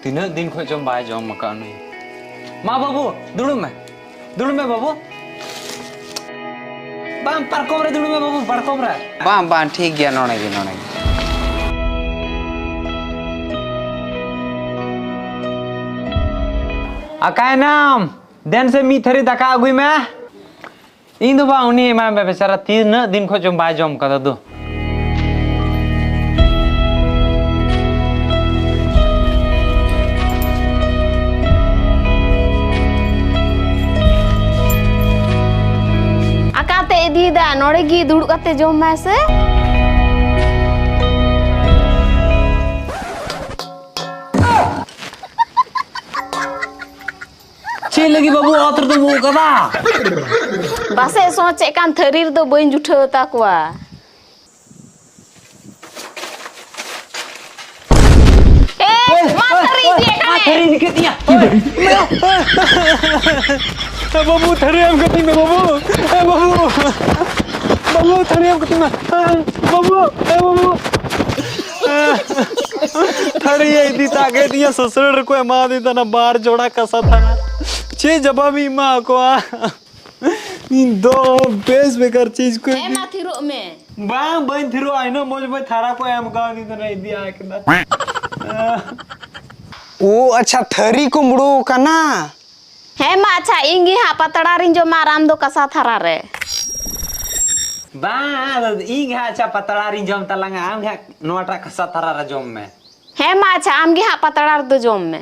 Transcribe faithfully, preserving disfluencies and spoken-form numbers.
ᱛᱤᱱᱟᱹᱜ ᱫᱤᱱ ᱠᱷᱚᱱ ᱪᱚᱝ ᱵᱟᱭ ᱡᱚᱢ ᱟᱠᱟᱫ ᱱᱩᱭ᱾ ᱢᱟ ᱵᱟᱹᱵᱩ, ᱫᱩᱲᱩᱵ ᱢᱮ᱾ ᱫᱩᱲᱩᱵ ᱢᱮ ᱵᱟᱹᱵᱩ᱾ ᱵᱟᱝ, ᱯᱟᱨᱠᱚᱢ ᱨᱮ ᱫᱩᱲᱩᱵ ᱢᱮ ᱵᱟᱹᱵᱩ, ᱯᱟᱨᱠᱚᱢ ᱨᱮ᱾ ᱵᱟᱝ, ᱵᱟᱝ, ᱴᱷᱤᱠ ᱜᱮᱭᱟ, ᱱᱚᱰᱮ ᱜᱮ, ᱱᱚᱰᱮ ᱜᱮ᱾ ᱟᱠᱟᱭᱱᱟᱢ? ᱫᱮᱱ ᱥᱮ ᱢᱤᱫ ᱛᱷᱟᱹᱨᱤ ᱫᱟᱠᱟ ᱟᱹᱜᱩᱭ ᱢᱮ᱾ ᱤᱧ ᱫᱚ ᱵᱟᱝ, ᱩᱱᱤ ᱮᱢᱟᱭ ᱢᱮ ᱵᱮᱪᱟᱨᱟ, ᱛᱤᱱᱟᱹᱜ ᱫᱤᱱ ᱠᱷᱚᱱ ᱪᱚᱝ ᱵᱟᱭ ᱡᱚᱢ ᱠᱟᱫᱟ ᱫᱩ᱾ ᱟᱠᱟᱛᱮ ᱤᱫᱤᱭᱮᱫᱟ, ᱱᱚᱰᱮ ᱜᱮ ᱫᱩᱲᱩᱵ ᱠᱟᱛᱮ ᱡᱚᱢ ᱢᱮ ᱥᱮ᱾ ᱪᱮᱫ ᱞᱟᱹᱜᱤᱫ ᱵᱟᱹᱵᱩ ᱚᱛ ᱨᱮᱫᱚ ᱩᱢᱩᱜ ᱠᱟᱫᱟ? ᱵᱟᱥᱮ ᱥᱚᱸᱪ ᱮᱫ ᱠᱟᱱ ᱛᱷᱟᱹᱨᱤ ᱨᱮᱫᱚ ᱵᱟᱹᱧ ᱡᱩᱴᱷᱟᱹᱣ ᱛᱟᱠᱚᱣᱟ᱾ ᱮ, ᱢᱟ ᱛᱷᱟᱹᱨᱤ ᱤᱫᱤᱭᱮᱫ ᱠᱟᱱᱮ᱾ ᱛᱷᱟᱹᱨᱤ ᱤᱫᱤ ᱠᱮᱫ ᱛᱤᱧᱟ᱾ ᱮ, ᱵᱟᱹᱵᱩ, ᱛᱷᱟᱹᱨᱤ ᱮᱢ ᱠᱟᱹᱛᱤᱧ ᱢᱮ, ᱵᱟᱹᱵᱩ᱾ ᱮ, ᱵᱟᱹᱵᱩ᱾ ᱵᱟᱹᱵᱩ, ᱛᱷᱟᱹᱨᱤ ᱮᱢ ᱠᱟᱹᱛᱤᱧ ᱢᱮ᱾ ᱵᱟᱹᱵᱩ, ᱮ, ᱵᱟᱹᱵᱩ᱾ ᱛᱷᱟᱹᱨᱤ ᱤᱫᱤ ᱛᱟᱜᱮ ᱫᱤᱧᱟ, ᱥᱩᱥᱩᱨ ᱨᱮᱠᱚ ᱮᱢᱟ ᱫᱤᱧ ᱛᱟᱦᱮᱱᱟ ᱵᱟᱨ ᱡᱚᱲᱟ ᱠᱟᱥᱟ ᱛᱷᱟᱨᱟ᱾ ᱪᱮᱫ ᱡᱟᱵᱟ ᱢᱤᱧ ᱮᱢᱟ ᱠᱚᱣᱟ? ᱤᱧ ᱫᱚ ᱵᱮᱥ ᱵᱮᱠᱟᱨ ᱪᱤᱡᱽ ᱠᱚ ᱦᱮᱸ, ᱢᱟ ᱛᱷᱤᱨᱚᱜ ᱢᱮ᱾ ᱵᱟᱝ, ᱵᱟᱹᱧ ᱛᱷᱤᱨᱚᱜᱼᱟ᱾ ᱤᱱᱟᱹᱜ ᱢᱚᱡᱽ ᱢᱚᱡᱽ ᱛᱷᱟᱨᱟ ᱠᱚ ᱮᱢ ᱠᱟᱣᱫᱤᱧ ᱛᱟᱦᱮᱱᱟ, ᱤᱫᱤ ᱟᱭ ᱠᱟᱱᱟ᱾ ᱳ, ᱟᱪᱪᱷᱟ, ᱛᱷᱟᱹᱨᱤ ᱠᱩᱢᱵᱽᱲᱩ ᱠᱟᱱᱟ᱾ ᱦᱮᱸ, ᱢᱟ, ᱟᱪᱪᱷᱟ, ᱤᱧ ᱜᱮ ᱦᱟᱸᱜ ᱯᱟᱛᱲᱟ ᱨᱤᱧ ᱡᱚᱢᱟ ᱟᱨ ᱟᱢ ᱫᱚ ᱠᱟᱥᱟ ᱛᱷᱟᱨᱟ ᱨᱮ᱾ ᱵᱟᱝ, ᱤᱧ ᱜᱮ ᱦᱟᱸᱜ, ᱟᱪᱪᱷᱟ, ᱯᱟᱛᱲᱟ ᱨᱤᱧ ᱡᱚᱢ ᱛᱟᱞᱟᱝᱟ, ᱟᱢ ᱜᱮ ᱦᱟᱸᱜ ᱱᱚᱣᱟᱴᱟᱜ ᱠᱟᱥᱟ ᱛᱷᱟᱨᱟ ᱨᱮ ᱡᱚᱢ ᱢᱮ᱾ ᱦᱮᱸ, ᱢᱟ, ᱟᱪᱪᱷᱟ, ᱟᱢ ᱜᱮ ᱦᱟᱸᱜ ᱯᱟᱛᱲᱟ ᱨᱮᱫᱚ ᱡᱚᱢ ᱢᱮ᱾